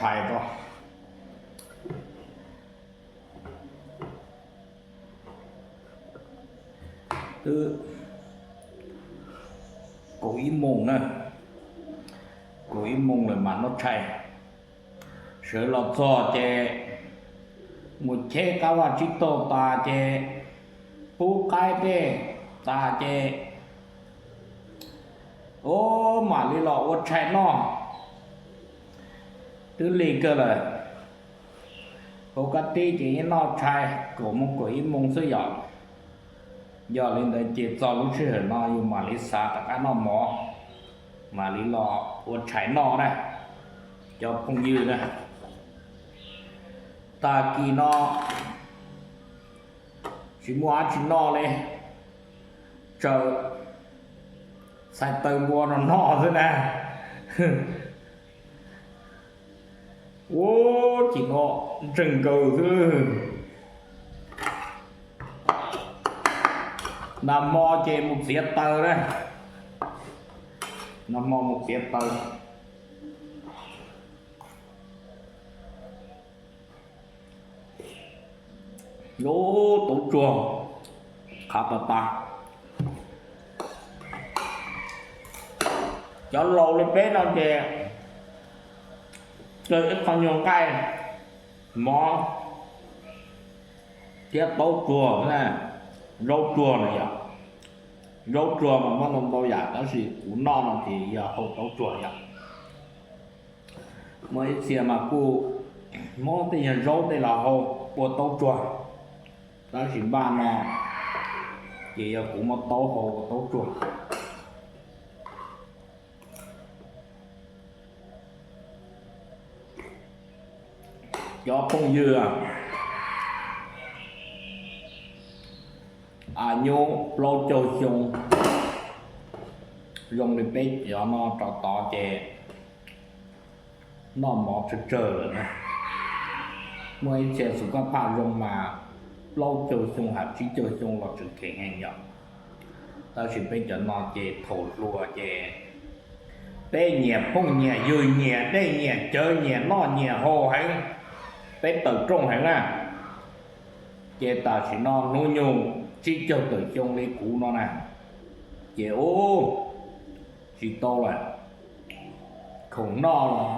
tshais rau. Twb kaum ib moos na, kaum ib moos lawm mas noj tshais. Sawv los txog ces mus cheb qab vaj tsib taug tas ces pub qaib dej tas ces, ua, mam li los ua tshais noj. Twb lig kawg lawm, hauv qab teb ces yeej noj tshais kaum moos kaum ib moos xwb yom. Yog li ntawd ces txog lub sij hawm no yus mam li xav rov qab noj mov, mam li los ua tshais noj na, cov phooj ywg na. Tag kis no tsis muaj dab tsi noj li, tsaws txhais taw npua no noj xwb na. Ua, ces no ntseeg nkaus xwb. Nag hmo ces mus txiav taws na, nag hmo mus txiav taws. Ub, taub tsuag qhav tas tas. Cov laus li peb no ces tsaws ib qho nyuag nqaij mov thiab taub tsuag, zaub tsuag na yom. Zaub tsuag mas muaj ntau ntau yam tab sis kuv noj no ces yog hau taub tsuag yom. Muaj ib txhia mas kuj muab tej nyuag zaub tej los hau ua taub tsuag, tab sis npaj no ces yog kuv muab taub hau ua taub tsuag. Cov phooj ywg, a, nyuj plaub caug xyoo zoo li peb cov no rau tod ces noj mov tsawg tsawg lawm na. Muaj ib txhia xus kab phaj zoo mas plaub caug xyoo hab tsib caug xyoo los tseem kheev heev yom. Tab sis peb cov no ces thaum hluas ces peb nyiam phooj nyiam ywg, nyiam dej nyiam cawv, nyiam noj nyiam haus heev, peb tawm rooj heev na. Ces tam sim no hnub nyoog tsib caug tawm xyoo li kuv no na, ces ub, tsis tau lawm, khoom noj los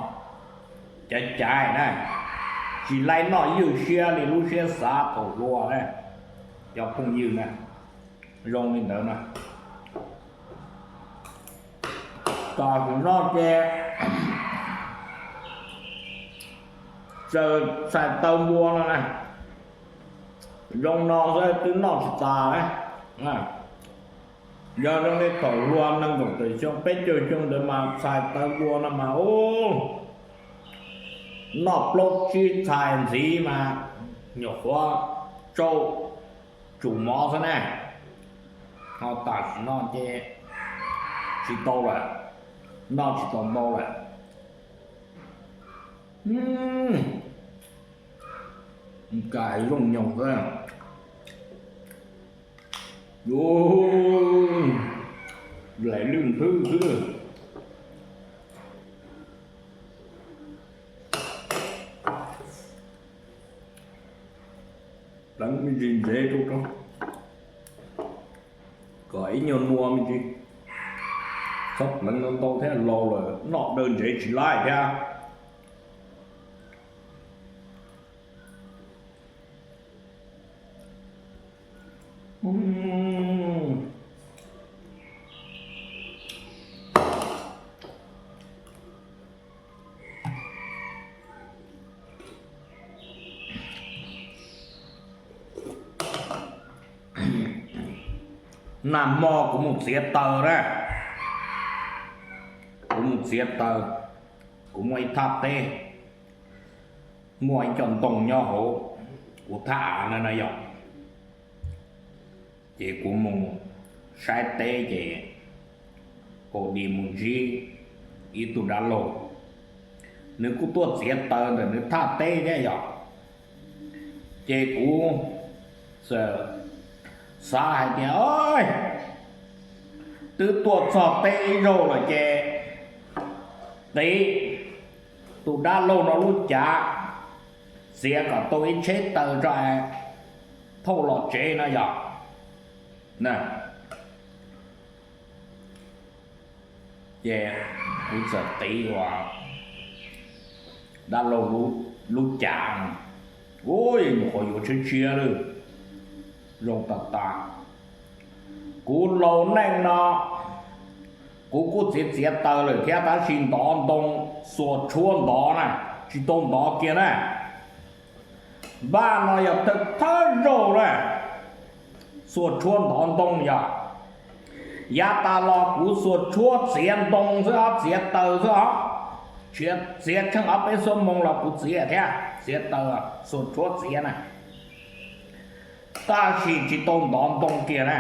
cav caiv na, tsis laib noj ywj siab li lub siab xav thaum hluas na, cov phooj ywg na, zoo li ntawd na. Tam sim no ces tsaws txhais taw npua no na, zoo no xwb twb noj tsis tas. Yog zoo li thaum hluas nees nkaum tawm xyoo peb caug xyoo ntawd mas txhais taw npua no mas ub, noj plaub tsib txhais ntxiv mas nyuam qhuav tsau tsum mov xwb na. Ho tam sim no ces tsis tau lawm, noj tsis tau ntau lawm. Nkaus zoo nyoos xwb. Laim lwj nthwv xwb. Pleev me ntsis ntsev rau rau, kom ib nyuag nua me ntsis. Txhob pleev ntau ntau thiab, laus lawm noj daw ntsev tsis laib thiab. Nag hmo kuv mus txiav taws na, kuv mus txiav taws, kuv muaj ib thaj teb, muaj ib co ntoo nyob hauv kuv thaj av na na yom. Ces kuv mus saib teb ces haus di mus ntsib ib tug dab laug, nws kuj tuaj txiav taws ntawm nws thaj teb thiab yom. Ces kuv txawm xav hais tias, twb tuaj txog teb ib zaug lawm ces qiv tus dab laug no lub cav, txiav kom tau ib tsheb taws tso es thauj los tsev no yog. Ces kuv txawm qiv ua dab laug lub cav, ua nyuam qhuav yuav tshiab tshiab lawm, zoo tas tas. Kuv laus neej no kuv kuj txiav txiav taws lawm thiab tab sis ntov ntoo, xuas tshuab ntov na, tsis tau ntov kiag na. Npaj no yog thawj thawj zaug na, xuas tshuab ntov ntoo yog. Yav tas los kuv xuas tshuab txiav ntoo xwb os, txiav taws xwb os. Txiav tsheej ob peb xuab moos los kuv txiav thiab, txiav taws, xuas tshuab txiav na, tab sis tsis tau ntov ntoo kiag na,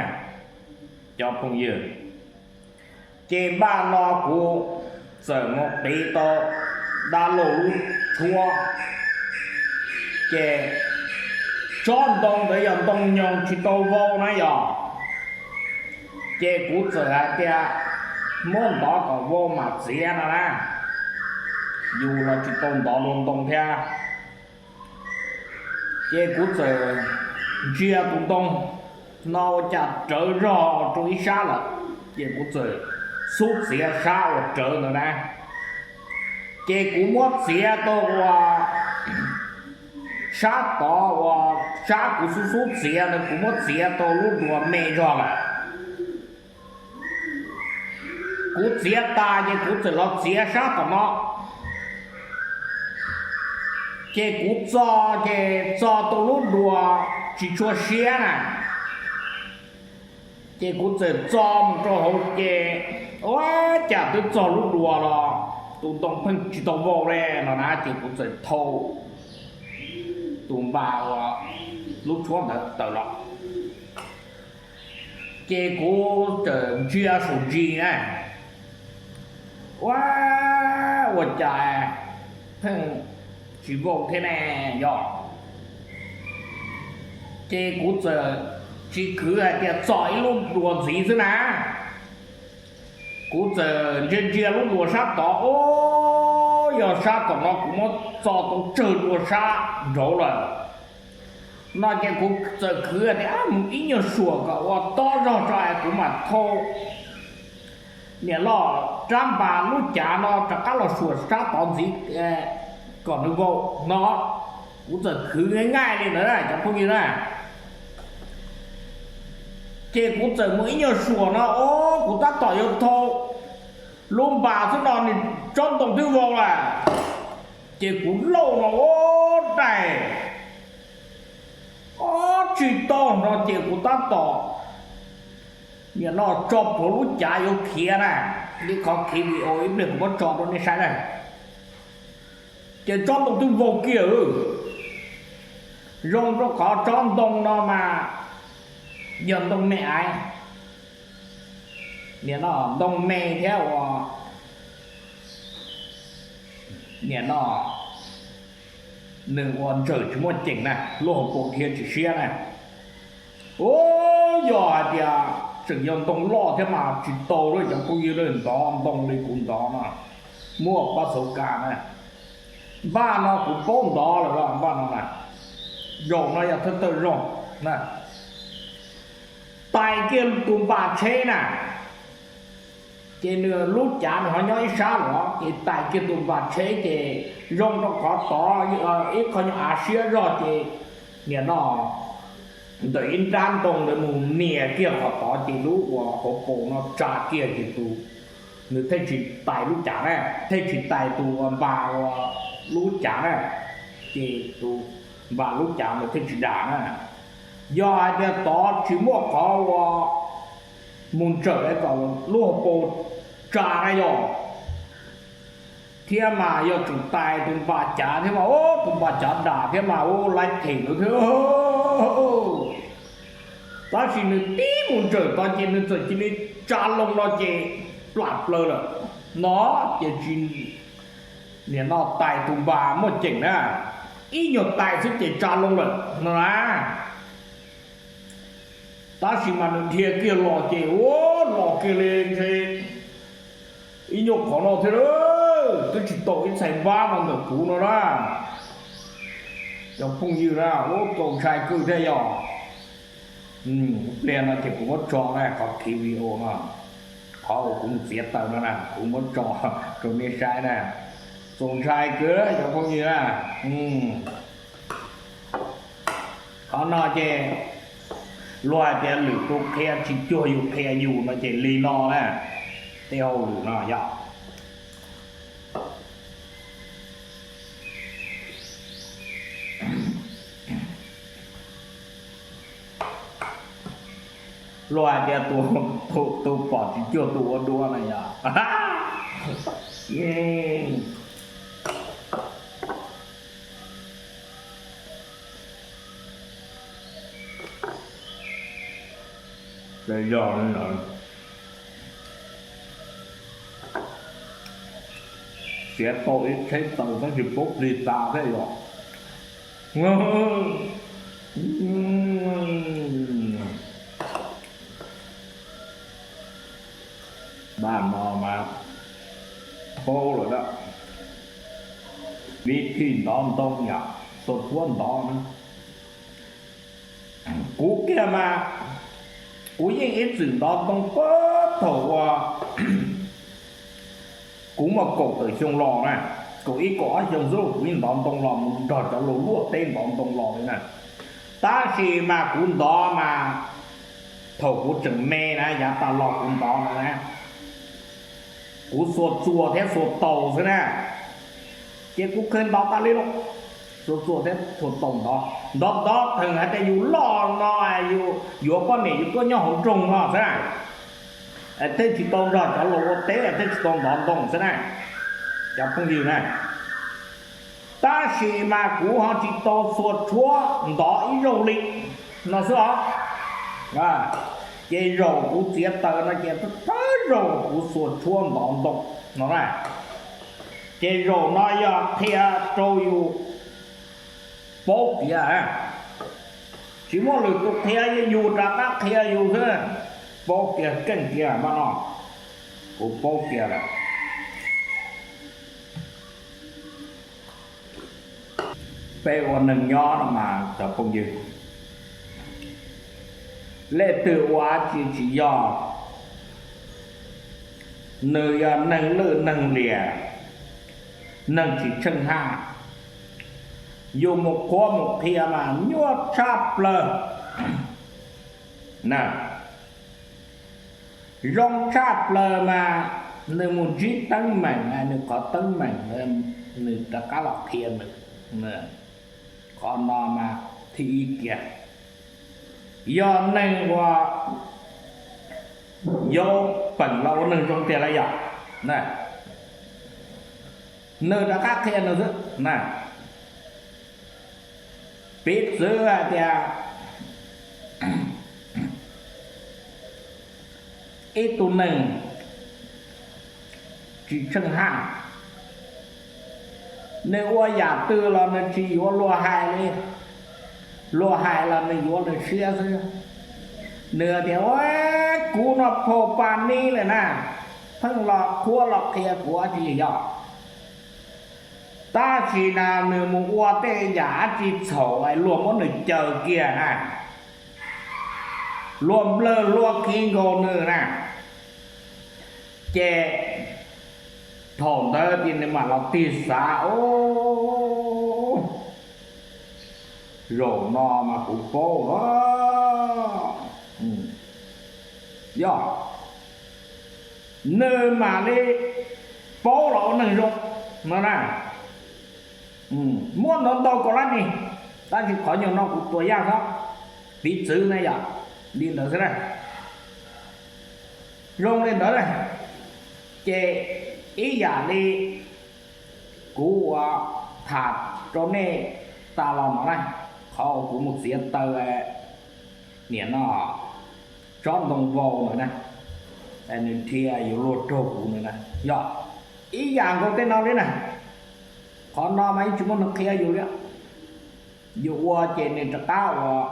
cov phooj ywg. Ces npaj no kuv txawm mus qiv tau dab laug lub tshuab, ces tsob ntoo ntawd yog ntoo nyoos tsis tau vau na yog. Ces kuv txawm hais tias muab ntov kom vau mam txiav no na, yus los tsis tau ntov dua ntoo thiab. Ces kuv txawm ntsia tus ntoo no ua cas rawv zog rau ib sab lawm, ces kuv txawm xub txiav sab uas rawv ntawd na. Ces kuv muab txiav tau ua sab tod uas sab kuv xub xub txiav ntawd kuv muab txiav tau lub duav me zog lawm. Kuv txiav tas ces kuv txawm los txiav sab tom no. Ces kuv txo, ces txo tau lub duav tsis tshua siab na. Ces kuv txawm txo mus rau hauv ces ua cas twb txog lub duav los tus ntoo pheej tsis tau vau li no na, ces kuv txawm thau tus npas uas lub tshuab ntawd tawm los. Ces kuv txawm ntsia saum ntsis na, ua, ua cas pheej tsis vau thiab ne yog. Ces kuv txawm tsis khwv hais tias txo ib lub duav ntxiv xwb na. Kuv txawm ntsia ntsia lub duav sab tod, o, yog sab tom no kuv muab txo tau tsawg dua sab nraud lawm. No ces kuv txawm khwv tias mus ib nyuag suam kom ua tob zog tso es kuv mam thau niam loj rab npas lub cav no rov qab los suam sab tod ntxiv kom nws vau no. Kuv txawm khwv nqaij nqaij li ntawd cov phooj ywg na. Ces kuv txawm mus ib nyuag suam no, o, kuv tab tom yuav thau lub npas xwb no nws tsob ntoo twb vau lawm. Ces kuv lauj no, o, daig, o, tsis tau no ces kuv tab tom niam no tso plhuav lub cav yuav khiav na, ib qhov khiav video ib pliag kuv muab tso rau nej saib na. Ces tsob ntoo twb vau kiag, zoo rau qhov tsob ntoo no mas yog ntoo me aiv, niam no ntoo me thiab ua niam no nws ua ntsawm tsis muaj ceem na, lub hauv paus dhia tsis siab na. Ub, yog hais tias tseem yog ntoo loj thiab mas tsis tau lawm cov phooj ywg, ntov ntoo li kuv ntov no muaj pab xauv kas na. Npaj no kuv paub ntov lawm, npaj no na, zaum no yog thawj thawj zaug na. Tais kiag tus npas tsheb na, ces nws lub cav nws ho nyob ib sab los ces tais kiag tus npas tsheb ces zoo rau qhov tod ib qho nyuag av siab zog ces niam no ntawm ib nrab ntoo ntawd mus nias kiag qhov tod ces lub uas hauv paus no tsa kiag ces tus, nws thiaj tsis tais lub cav na, thiaj tsis tais tus uas npas ua lub cav na, ces tus npas lub cav ntawd thiaj tsis dam na. Yog hais tias tod tsis muaj qhov uas mus ntsawm kom lub hauv paus tsa na yog, thiab mas yog tsum tais tus npas cav thiab mas ub, tus npas cav dam thiab mas ub laib them lawm thiab. Tab sis nws tib mus ntsawm tod ces nws txawm cia li tsa loo no ces plam plaws lawm no, ces tsis, niam no tais tus npas muaj ceem na, ib nyuag tais xwb ces tsa loo lawm no na. Tab sis mas nws dhia kiag los ces ua los kiag li ntshe ib nyuag qhov no thiab lawm. Twb tsis tau ib txhais npab no ntawm kuv no na. Cov phooj ywg na, ua txaus ntshai kawg thiab yog. Pliag no ces kuv muab tso na, qhov khiv video no, qhov uas kuv mus txiav taws no na, kuv muab tso rau nej saib na. Txaus ntshai kawg cov phooj ywg na. Qhov no ces luag hais tias lwm tus qhia tsis cuag yus qhia yus no ces li no na, tej hauj lwm no yog. Luag hais tias tus pom tsis cuag tus ua dua na yog. Yog txiav tau ib tsheb taws tab sis paub plig tas thiab yog. Dab no mas paub lawm a. Vib thij ntov ntoo yom, xuas tshuab ntov na. Kuv kiag mas kuv yeej ib txwm ntov ntoo puag thaum uas kuv muaj kaum tawm xyoo los na, kaum ib kaum ob xyoo xwb kuv yeej ntov ntoo los mus nrog cov laus luaj teb ntov ntoo los li na. Tab sis mas kuv ntov mas thaum kuv tseem me na, yav tas los kuv ntov no na, kuv xuas txuas thiab xuas taus xwb na, ces kuv kheev ntov tas li lauj. Xuas txuas thiab xuas taus ntov, ntov ntov kheev hais tias yus loj no, yus yuav poj niam yus tuaj nyob hauv nroog no xwb na, thiaj tsis tau nrog cov laus ua teb, thiaj tsis tau ntov ntoo xwb na, cov phooj ywg na. Tab sis mas kuv ho tsis tau xuas tshuab ntov ib zaug li no xwb os. Ces zaum kuv txiav taws no ces thawj zaug kuv xuas tshuab ntov ntoo no na. Ces zaum no yog qhia rau yus paub tias tsis muaj lwm tus qhia, yog yus rov qab qhia yus xwb. Paub tias keej tiag mas no, kuv paub tiag lawm. Peb ua neeg nyob no mas cov phooj ywg, leej twg ua dab tsi tsis yog, nws yog neeg lwj neeg liam, neeg tsis tsheej haj, yus mus qhuab mus qhia mas nyuaj tshaj plaws na. Zoo tshaj plaws mas nws mus ntsib teeb meem, nws qhov teeb meem, nws rov qab los qhia nws. Qhov no mas thib ib kiag, yog neeg uas yuav peem los ua neeg zoo tiag lawm yog, nws rov qab qhia nws xwb na. Piv txwv hais tias ib tug neeg tsis tsheej haj, nws ua yam twg los nws tsis yuav luag hais li, luag hais los nws yuav nws siab xwb. Nws tias, kuv no phau pa nib lawm na, pheej los qhuab los qhia kuv dab tsi yog. Tab sis na nws mus ua tej yam dab tsi txhaum luag muab nws caw kiag na, luag nplawg luag khi nkaus nws na, ces thaum ntawd ces nws mam los tig xav, o, zaum no mas kuv paub lawm. Yog, nws mam li paub los ua neeg zoo no na. Muaj ntau ntau kaum lab ni, tab sis qhov nyuag no kuv tuas yaj xwb, piv txwv na yom, li ntawd xwb na. Zoo li ntawd na, ces ib yam li kuv ua tham rau nej tas los no na, qhov uas kuv mus txiav taws niam no tsob ntoo vau ntawd na, nws dhia yuav luag raug kuv ntawd na, yog ib yam nkaus tej no li na. Qhov no mas yeej tsis muaj neeg qhia yus li. Yus ua ces nws rov qab uas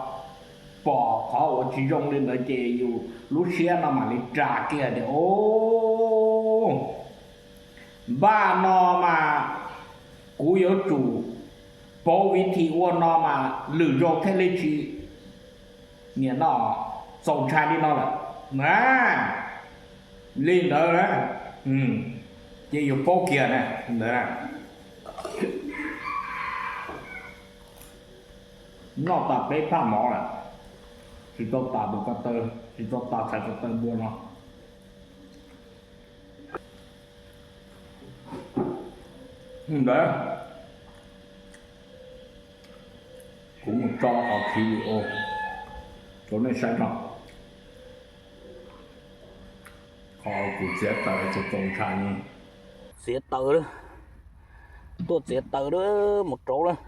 pom qhov uas tsis zoo li ntawd ces yus lub siab no mam li ras kiag tias, o, Npaj no mas kuv yuav tsum pauv vim thi ua no mas lwm zaus thiaj li tsis, niam no, txaus ntshai li no lawm na. Li ntawd na, ces yuav paub kiag na ntawd. Noj tas peb phaj mov lawm, tsis tau tas tus ko taw, tsis tau tas txhais ko taw npua no. Ntawd, kuv mus tso qhov video rau nej saib no, qhov kuv txiav taws txaus ntshai no. Txiav taws, tuaj txiav taws mus rauv lawm.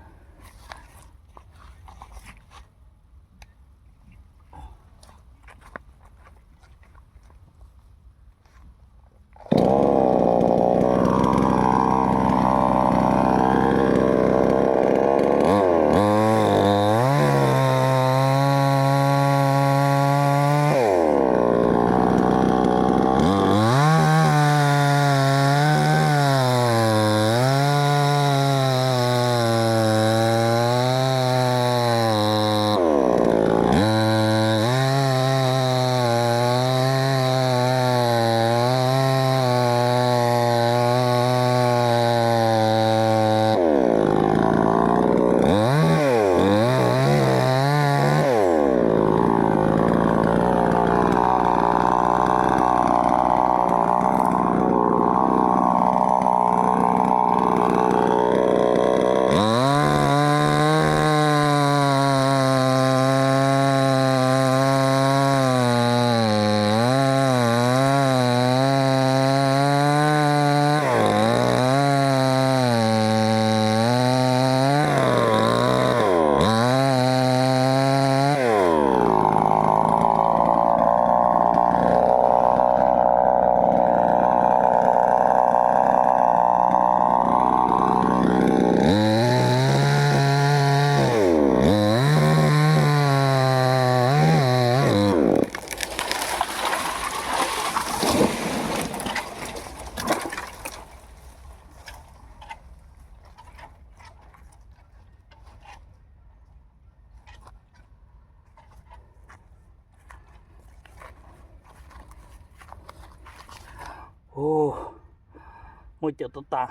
Muaj cawm tau tas.